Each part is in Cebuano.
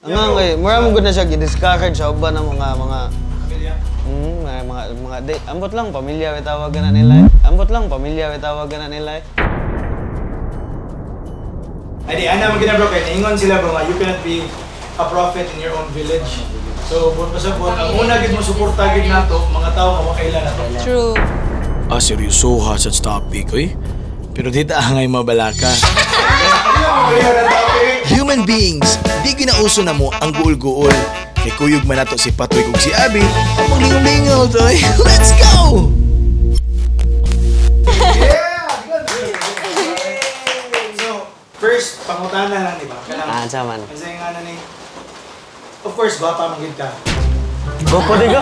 Ang nga kay mura mo gud na siya gi-discourage sa uban ng mga Pamilya. Mga di, ambot lang pamilya way tawag na nila, eh. Ambot lang pamilya way tawag na nila, eh. Ay di, ana man gina, bro, kay naingon sila, bro, nga you cannot be a prophet in your own village. So, buot pasabot, ang una gid mo suporta gid nato, mga tao nga makaila nato. True. Ah, seryoso ha sa topic, oy. Pero di ta angay mabalaka. Human beings, di ginauso na mo ang guol-guol. Kay kuyog man nato si Patoy kug si Abby, ang maglingom-lingaw toy. Let's go! Yeah! So, first, pangutana lang, di ba? Kanang, Ah, unsa man? Kasi nga na ni, of course, bata man gid ka. Gopo di ko.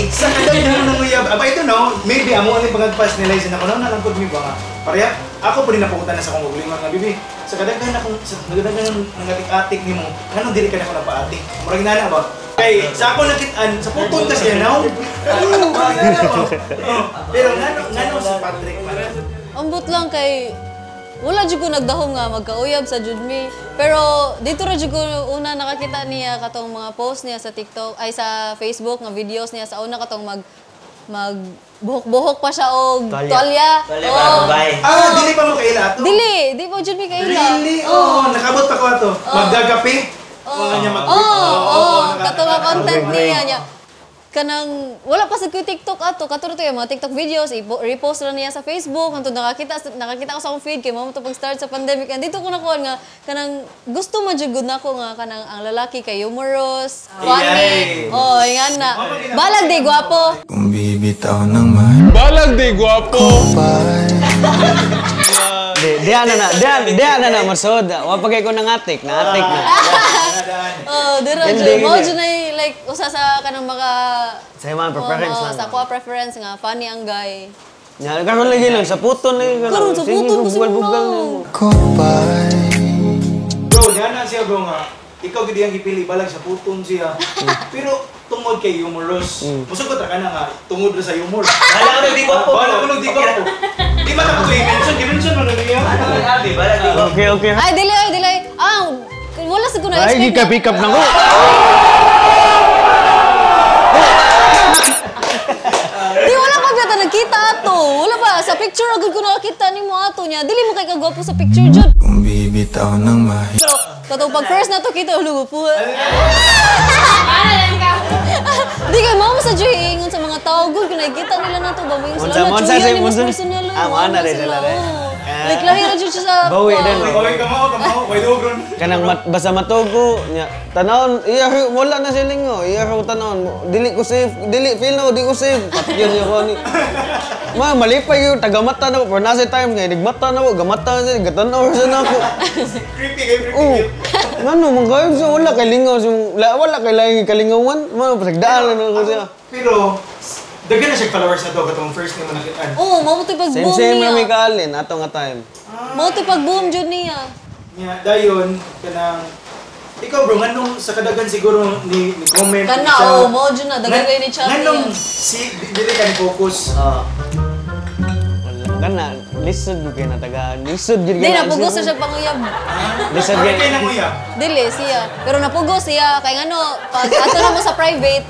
Sa kadaghan ng uyab, aba ito no, maybe amo ani pagagpas nila isa na kuno na lang pud mi ba nga. Pareha, ako po din napunta na sa akong ugalingon nga bibi. Sa kadaghan akong sa kadaghan ng atik-atik nimo, nganong dili ka na ko napaatik? Murag nana ba? Kay sa ako nakit-an, sa puton kasi yan now. Oo, nana ba? Oh, pero ngano si Patrick man? Ambot lang kay wala jud ko nagdahom nga magkauyab sa jud mi. Pero dito ra jud ko una nakakita niya katong mga post niya sa TikTok ay sa Facebook nga videos niya sa una katong mag mag buhok-buhok pa siya og Tuwalya. tuwalya. Tuwalya Oo. para babae. Ah, dili pa mo kaila ato. Dili, di po jud mi kaila. Really? Oh, nakabot pa ko ato. Magdagapi. Mga niya mag Oo, oh, kato nga content Okay. niya niya. Kanang wala pa sa ko TikTok ato, kato to yung mga TikTok videos, i-repost ra niya sa Facebook, hantod nakakita nakakita ko sa akong feed kay mao to pag-start sa pandemic. Andito ko nakuha nga kanang gusto man jud gud nako nga kanang ang lalaki kay humorous, funny. Ay. Oh, ingan na. Balag di gwapo. Kung bibitaw ng may Balag di gwapo. kupay. Di, di ana na, di, di ana na masod. Wa pa kay ko nangatik, nangatik na. Oh, dira Hindi, jud. Mao hindi. jud na like usa sa kanang mga Sa mga preference Oo, lang. sa ako preference nga funny ang guy. Nya karon lagi lang sa puton lagi ka. Karon sa Sige, puton ko bugal-bugal siguro. nimo. Kupay. Bro, diyan na siya, bro, nga. Ikaw gid ang gipili balag sa puton siya. Pero tungod kay humorous. Musugot ra ka na nga tungod ra sa humor. Bahala ko nung di gwapo. Bahala ko nung di gwapo. Di man ako i-mention, i-mention man niya. Abi, bahala di gwapo. Okay. Ay, dili, ay, dili. Ah, wala sa ko na Ay, expect. gika-pick up na ko. Di, wala pa bata nagkita ato. Wala pa. Sa picture, agad ko nakakita ni mo ato niya. Dili mo kay kagwapo sa picture, jud. Kung bibitaw ng may Pero, katong pag first na to kita, ulo po. Di kay mao sa Joy ingon sa mga tao gud kung nakikita nila na to ba mo Unsa, sila na unsa, chuya say, ni mas unsa? personal. Ah, mo ana rin sila rin. Oo. Ah. Like lahi ra jud siya sa Bawi din, no? Oy, kamo, kamo, kay dugron. Kanang basta matugo nya tanawon iya wala na siya lingo iya ko tanawon dili ko safe dili feel na ko di ko safe patyon niya ko ni ma malipay yung tagamata na ko pero nasa time nga nigmata na ko gamata na siya gatanaw siya na ako. Creepy kay creepy. Oh, ngano man kayo so wala kay lingaw so wala kay laing kalingawan mo pasagdaan na ko siya. Pero daghan na siya followers na to katong first nimo nakitaan. Oo, mao to pag Same boom same niya. ra may kaalin ato nga time. Mao to pag boom jud niya. Nya dayon kanang ikaw, bro, nganong sa kadagan siguro ni comment Kana siya. oh, mao jud na daghan kay ni chat Nganong niya. si dili ka ni focus. Wala kana lisod gyud kay na tagaan lisod gyud Di kay na napugos na siya panguyab. lisod Ay gyud kay nang uyab. Dili siya. Pero napugos siya kay ngano pag ato na mo sa private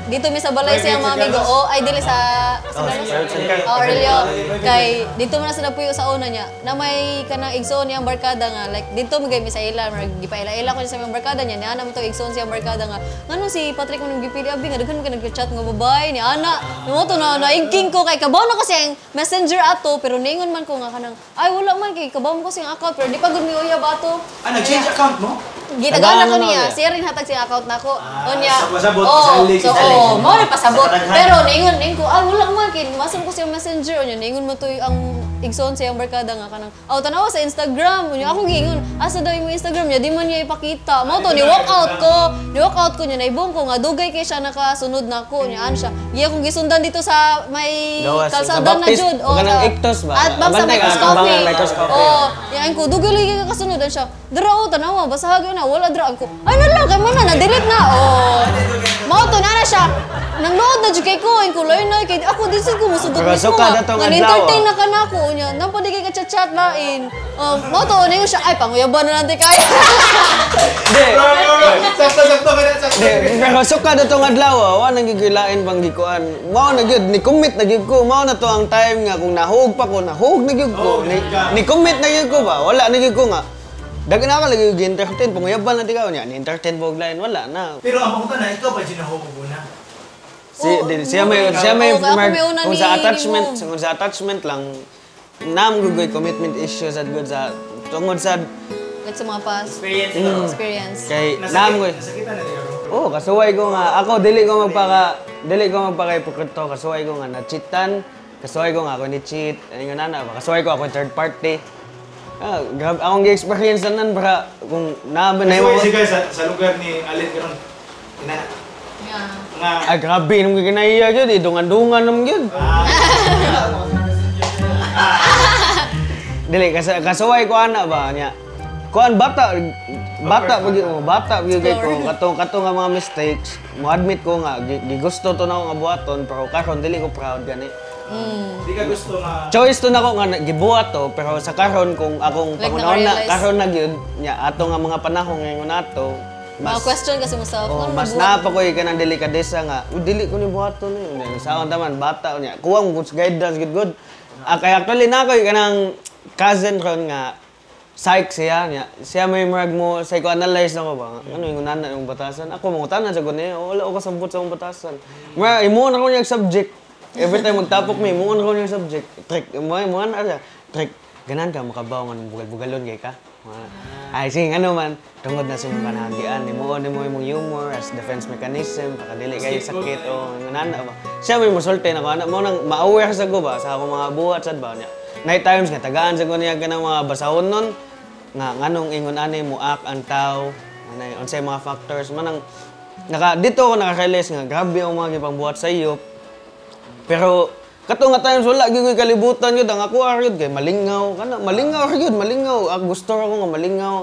dito mi sa balay siya mga amigo. Oh, ay dili sa Carlos. Oh, Aurelio. Kay dito man na sila puyo sa una niya. Na may kanang igsoon niyang barkada nga like dito mi kay mi sa ila murag gipaila-ila ko niya sa mga barkada niya. Niana mo to igsoon siyang barkada nga. Ngano si Patrick mo nang gipili abi nga daghan mo kay nag-chat nga babae ni ana. Mo to na naigking ko kay kabaw na ko siyang messenger ato pero ningon man ko nga kanang ay wala man kay kabaw mo ko siyang account pero di pa gud mi uyab ato. Ah, nag-change account mo? Gitagaan Tagaan ako na niya. niya. Siya rin hatag siya account nako. Ah, Unya. sabot-sabot, Oh, salig, so, salig. oh, mao rin pasabot. Sa kadaghan. Pero ningon ningon ko, ay wala man kay masan ko siya messenger unya ningon mo to ang igsoon sa iyang barkada nga kanang aw tanawa sa Instagram unya ako giingon asa daw imong Instagram niya di man niya ipakita mao to ni walk out ko ni walk out ko niya naibong ko nga dugay kay siya nakasunod nako niya ano siya giya kong gisundan dito sa may Gawas, sa kalsada na Baptist, jud. kanang Ictus ba? At bang sa Bantay ka, Micros Coffee. abangan Micros Coffee. Oh, yan ko dugay lagi ka kasunod siya. Dira oh tanawa basahag na wala dira ko. Ay na lang kay man na na-delete na. Oh. Mao to na siya. Nang nood na jud kay ko ko lain na kay ako di sad ko musugot Pero mismo suka nga. na tong Nga adlaw, entertain ah. na ka nako unya. Nang pa di kay ka chat lain. Mao to na siya ay panguyaban na lang ti kay. Di. Di, pero suka na tong adlaw, wa nang gigilain pang gikuan. Mao na gyud ni commit na gyud ko. Mao na to ang time nga kung nahug pa ko, nahug na gyud ko. Ni commit na gyud ko ba? Wala na gyud ko nga. Daghan na ka lagi gi-entertain, panguyaban na di ka niya, ni entertain po og lain, wala na. Pero ang pangutan na, ikaw ba ginahog mo na? Si siya may siya may Oo, kaya ako may una kung ni sa attachment, mo. Kung sa attachment lang nam gugoy commitment issues at good sa tungod sa Like sa mga past Experience. Experience. Kay nam goy. Nasakitan na di ka, bro. Oh, kasuway ko nga. Ako dili ko magpaka hipokrito, kasuway ko nga na-cheatan, kasuway ko nga ako ni cheat, ani nga nana, kasuway ko ako third party. Ah, grabe akong gi-experience tanan bra kung na na Kasuway siya sa lugar ni Allen karon. Ina Yeah. nga Ah, grabe nung ginahiya gyud, idungan-dungan nam gyud. Dili kasuway ko ana ba niya. Kuan bata bata pag oh, bata pag kay ko katong kato nga mga mistakes, mo admit ko nga gigusto to nako nga buhaton pero karon dili ko proud gani. Di ka gusto nga Choice to nako nga gibuhat to pero sa karon kung akong Like, pangunahon na naka-realize. karon na gyud nya ato nga mga panahon ngayon nato Mga question kasi mo sa Oh, mas naa pa ko'y kanang delikadesa nga, "Uy, dili ko ni buhaton ni." Unya, sa akong taman bata unya, kuwang good guidance good good. Ah, kaya actually na ko'y kanang cousin ron nga psych siya niya. Siya may murag mo psychoanalyze na ko ba? Ano yung nana yung batasan? Ako mangutana sa ko niya, wala ko kasabot sa akong batasan. Mura imo na ko niya subject. Every time magtapok mi, imo na ko niya subject. Trick, mo mo na siya. Trick, ganan ka makabaw nga bugal-bugalon kay ka. Ay, sige, ano man, tungod na sa imong kanahagian, nimo nimo imong humor as defense mechanism, pakadili kayo sakit o nana ba. Siya may musulti na ko, anak mo nang ma-aware sa ko ba, sa akong mga buhat sad ba niya. Night times nga tagaan sa ko niya kanang mga basahon nun, nga nganong ingon ani muak ang tao, anay unsay mga factors manang naka dito ako naka-realize nga grabe ang mga gipangbuhat sa iyo. Pero kato nga times wala gyud ko'y kalibutan gyud ang ako gyud kay malingaw kana malingaw gyud malingaw ako gusto ra ko nga malingaw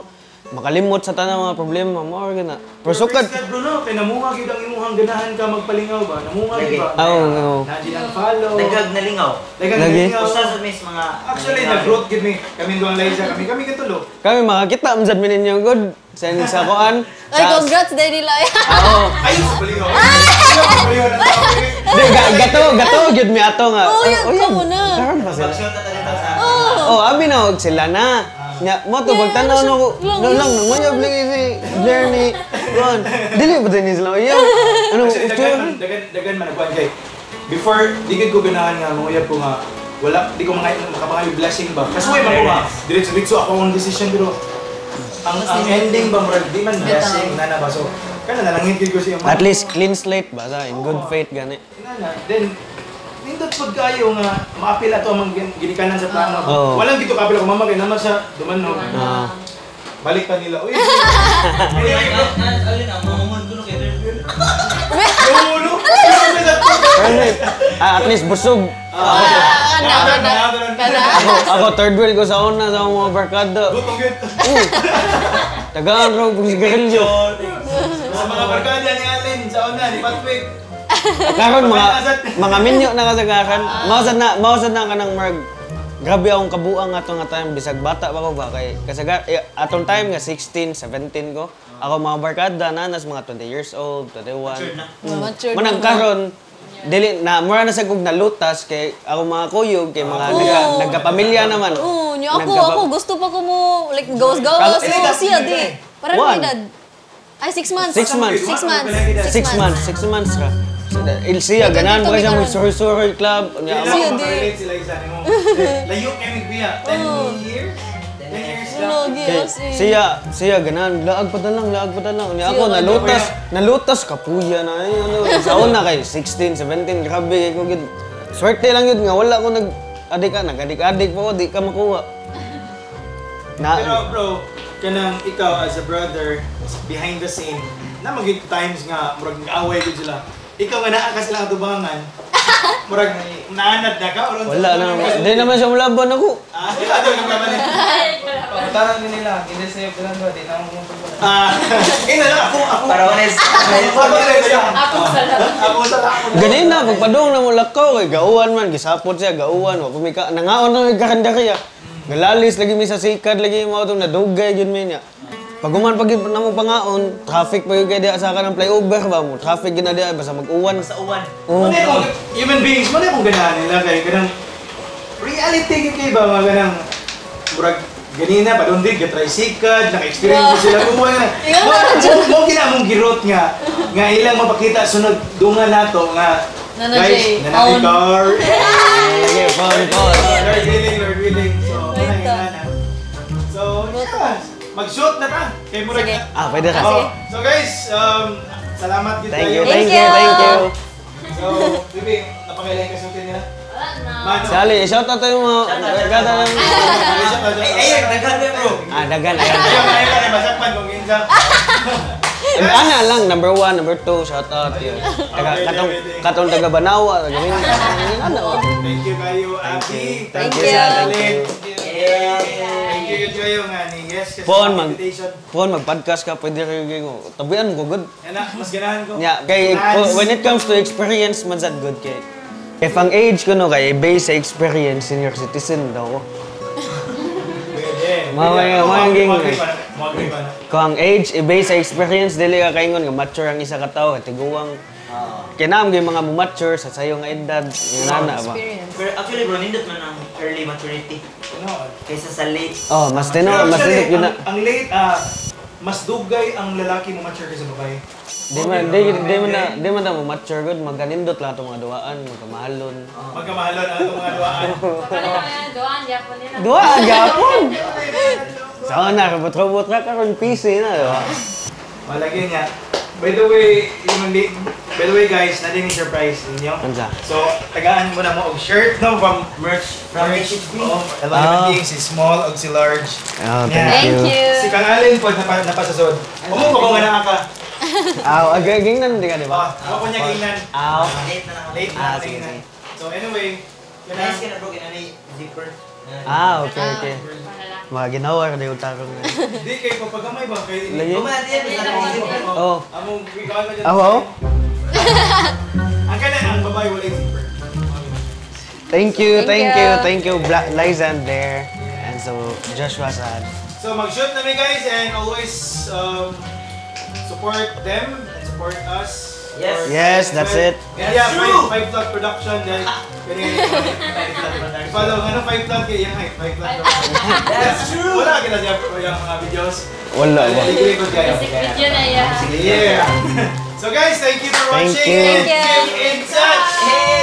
makalimot sa tanang mga problema mo gyud na pero sukad Praise God, bro, no? Kay namunga gyud ang imuhang ganahan ka magpalingaw ba? Namunga gyud ba? Oo, oo. Naa gyud ang follow. Daghag nalingaw. Daghang Lagi. nalingaw. Usa sa mis mga Actually, nag-growth gyud mi. Kami duang Liza, kami kami katulo. Kami makakita man sad mi ninyo good sa sa kuan Ay, congrats, Daddy Lai. Oo. Ayun sa palingaw. Ayun sa palingaw ng tao. Di gato gato gyud mi ato nga. Oh, yun, Oh, yun. kamo na. Karon pa sila. Aksyon ta dito sa Oh, abi na og sila na. Nya mo to Yeah, pagtan-aw ano na ko. siya? Lang, No lang nanguyab lagi si Blair ni kuan. Dili ba din sila uyab? Ano Actually, daghan man nagkuhan kay. Before, di gid ko ganahan nga manguyab ko nga wala di ko mga makapangayo blessing ba. Kasuway man ko nga diretso-diretso ako ang decision pero ang ending ba murag di man blessing na na ba so kana nalangit gid ko siya. At least clean slate ba sa in good faith gani. Inana, then nindot pud kayo nga maapil ato ang ginikanan sa plano. Oo. Walang gito kaapil ako mama kay naman sa dumanhog. Ah. Balik pa nila. Uy. Anyway, bro. Alin ang mangungon ko no kay third wheel. No, no. Perfect. Ah, at least busog. Ah, ana, ana. Kana. Ako third wheel ko sa una sa akong mga barkada. Gutong gyud. Tagaan raw kong sigarilyo. Sa mga barkada ni Allen, sa una ni Patrick. Karon mga minyo na kasagaran. Mao sad na kanang marg grabe akong kabuang ato nga time bisag bata pa ko ba kay kasagar eh, atong time nga 16, 17 ko. Ako mga barkada na nas mga 20 years old, 21. Mature Manang na. karon dili na mura na sa kog nalutas kay ako mga kuyog kay mga nagkapamilya naman. Oo, niya ako gusto pa ko mo like gawas-gawas. Oo, siya di. Parang One. edad. Ay, 6 months. 6 months. 6 months. 6 months, 6 months ka. Il siya ganahan pa siya mag suroy club. Unya, Siya, Sila di. di. Sila isa nimo. Layo kay migbiya. 10 years? 10 years lang. Lagi, Kay, as in. siya ganahan laag pa lang, laag pa lang. Unya ako Siya, nalutas kapuya na ay ano sa una kay 16, 17 grabe kay ko gid. Swerte lang yun nga wala ko nag adik ka nag-adik-adik pa ko di ka makuha. Na Pero bro, kanang ikaw as a brother behind the scene, na magig times nga murag away gud sila. Ikaw nga naa ka sila atubangan. Murag naanad na ka or unsa wala na naman. Di naman siya mulaban ako. Ah, di ba ito laban ni? Pagkutaran din nila, ginisave lang ba, di na ako pumunta. Ah, ina lang ako. Para honest. Ako ako sa Ako sa ako. Ganina, pagpadong na mo lakaw, kay gauan man, gisapot siya, gauan, wa pumika, nangaon na may karinderya. Galalis lagi mi sa sikad, lagi mo itong nadugay, yun mi niya. Pag human pag na mo pangaon, traffic pa yun kay diha sa kanang flyover ba mo. Traffic gina diha basta mag-uwan. Sa uwan. Oh. Muna kung human beings, muna kung ganahan nila kay kanang reality gyud kay ba mga ganang murag ganina pa doon din ga-tricycle, naka-experience sila kung wala. Ikaw Mo na, Jun. mo ginamong girot nga nga ilang mapakita sunod dungan nato nga Nana guys, Jay, nanami own. car. Lagi phone call. Lord willing, Lord willing. So, Wait, wala na na. So, yeah, mag-shoot na ta. Kay murag Sige. Ah, pwede ka. Oh, so guys, salamat gid Thank kayo. you, thank Thank you, you. thank you. So, bibi, napakailan ka sulti nila? Wala na. Mano. Sali, shout out tayo mga gata ng Ay, ay, daghan ba bro? Ah, dagan ayan. Ayaw, ayaw lang, masakpan kung kinsa. Ana lang number 1, number 2, shout out yun. Taga Okay, katong pwede. katong taga Banawa, taga Mindanao. Ano? Thank you kayo, Abby. Thank you, you. thank you. Thank you kayo nga ni Yes, kasi Pon sa mag invitation. pon mag-podcast ka pwede rin ko. Tabian ko good. Yan na, mas ganahan ko. Yeah, kay Plans. when it comes to experience man sad good kay. If ang age ko no kay based sa experience senior citizen daw ko. Pwede. Mamaya, Pwede. mamaya ging- Mo-agree pa na. Mo-agree pa na. Kung ang age i-base sa experience dili ka kaingon nga mature ang isa ka tawo, tiguang. Kay naam gyud mga mature sa sayo nga edad, yung nana ba. Experience. Pero actually bro, nindot man ang early maturity Ano? kaysa sa late. Oh, mas tino, Pero mas actually, nindot yun na. ang late, mas dugay ang lalaki mo mature kaysa babae. Di man na mo mature good, magkanindot lang itong mga duaan, magkamahalon. Magkamahalon ang atong mga duaan. Paano kami ang doan, Japon nila. Duaan gapon. Sa na robot-robot ra karon PC na, di ba? Malagi niya. By the way, by the way guys, na din surprise ninyo. Unsa? So, tagaan mo na mo og shirt no from Merch from HHB. Oh, hello human beings, si small og si large. Oh, Yeah. thank Thank you. you. Si Kang Allen po napasasod. Umo ko nga naa ka. Aw, agay gingnan di ka, di ba? Ah, ako niya gingnan. Aw. Late na lang. Late na Ah, sige, gingnan. sige. So anyway, yun na. Nice ka na bro, kinani zipper. Ah, okay. Wala lang. Mga ginawa ka na yung tarong na. Di kay papagamay ba kay Lagi? Uma natin yan, basta may zipper. Oh. Among ikaw man dyan. Aw, aw. Ang kana ang babae wala zipper. Thank you, thank Thank you, you. thank you, Liza and Blair. And so, Joshua Sad. So mag-shoot na mi guys and always support them and support us. Yes. Yes, that's it. And yeah, That's true. five flat production then kani follow ano five flat kay yang height, five flat. That's true. Wala kita siya yung mga videos. Wala ba? Libre ko kayo. Music video na yan. Yeah. So guys, thank you for Thank watching you. and Thank you. keep in touch. Hey!